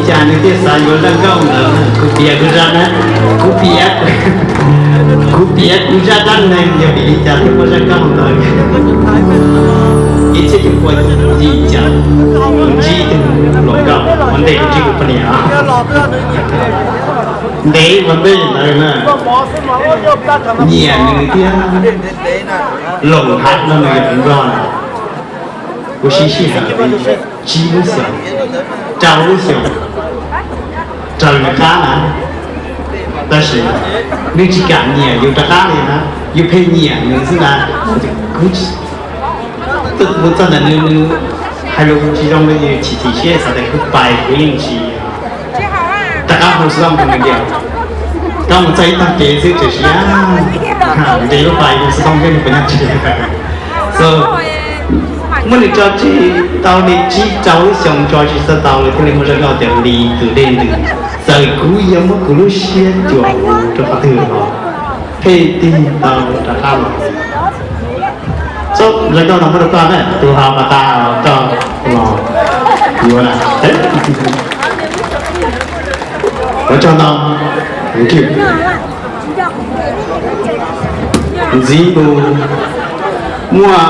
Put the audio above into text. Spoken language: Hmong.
Cas nws thiaj xav yuav zaj nkauj ntawd? Kuv piav kuv zaj na, kuv piav, kuv piav kuv zaj dab neeg yog vim li cas thiaj muaj zaj nkauj ntawd. Ib txhiab cuaj pua yim caum, kuv ntsib tus hluas nkauj ua ntej kuv ntsib kuv poj niam. Ntev ua ntej ntawd na, nyiam nws thiab Loos Hav no nws yog kuv nplog na. Kuv siv sij hawm li tsib lub xyoos, rau lub xyoos raws nws qab na, tab sis nws tsis kam nyiam yus rov qab li na, yus pheej nyiam nws xwb na. Kuv mus txog ntawm nws, nws hais lus tsis zoo li, chim chim siab xav tias kuv pais kuv yeej tsis rov qab hu xov tooj rau nws tias, rov mus txog ib tag kev xwb tiam sis nres lub pais hu xov tooj thiab nws puas nyob tsis. So muab nws tso tseg tau li tsib rau lub xyoos tso tsis txawj tau li thiaj li muaj zaj nkauj tias Lis tus dej ntws. Txawm kuv yuav muab kuv lub siab cuam hu rau qhov twg los pheej tig tau rov qab los. Txhob, zaj nkauj no muab rau koj na, tus ho mas tas koj los yuav na. Ua tsaug ntau. Ntxiv mus muaj